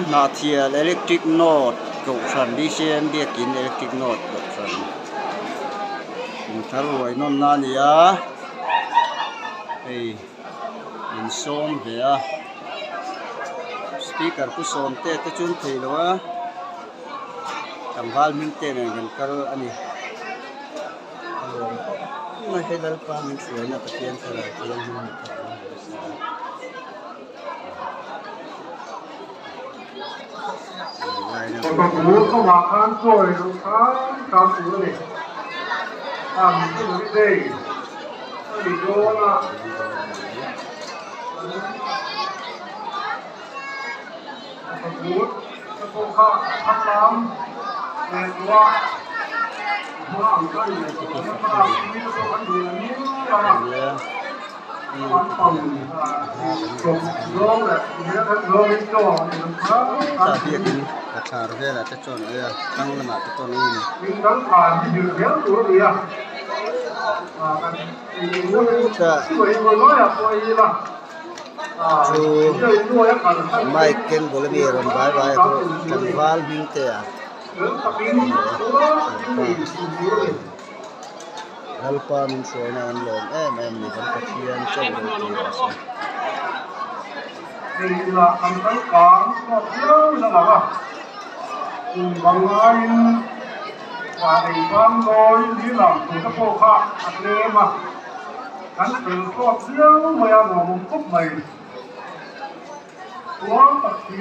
Hnahthial Electric North Kohhran BCM Biakin Electric North Kohhran Kumthar ruai nawnna a ni a hei min sawm ve a speaker pu sawm te te chu an thei lo a tlangval hming te nen kan kal a ni. Hei Lalpa min hruaina Pathian thlarau thianghlim ni thei ang a ni a. Tah biakin bathlar velah te chuan a awm a tlang lamah te pawh an awm a ni. Chu mic keng bul ami rawn vai vai a pawh tlangval hming te a Lalpa min hruaina an lawm em em a ni kan Pathian chaw ropui rawh se. Kan fel tawk viau mai a, nuam awm khawp mai. Tual tak hi.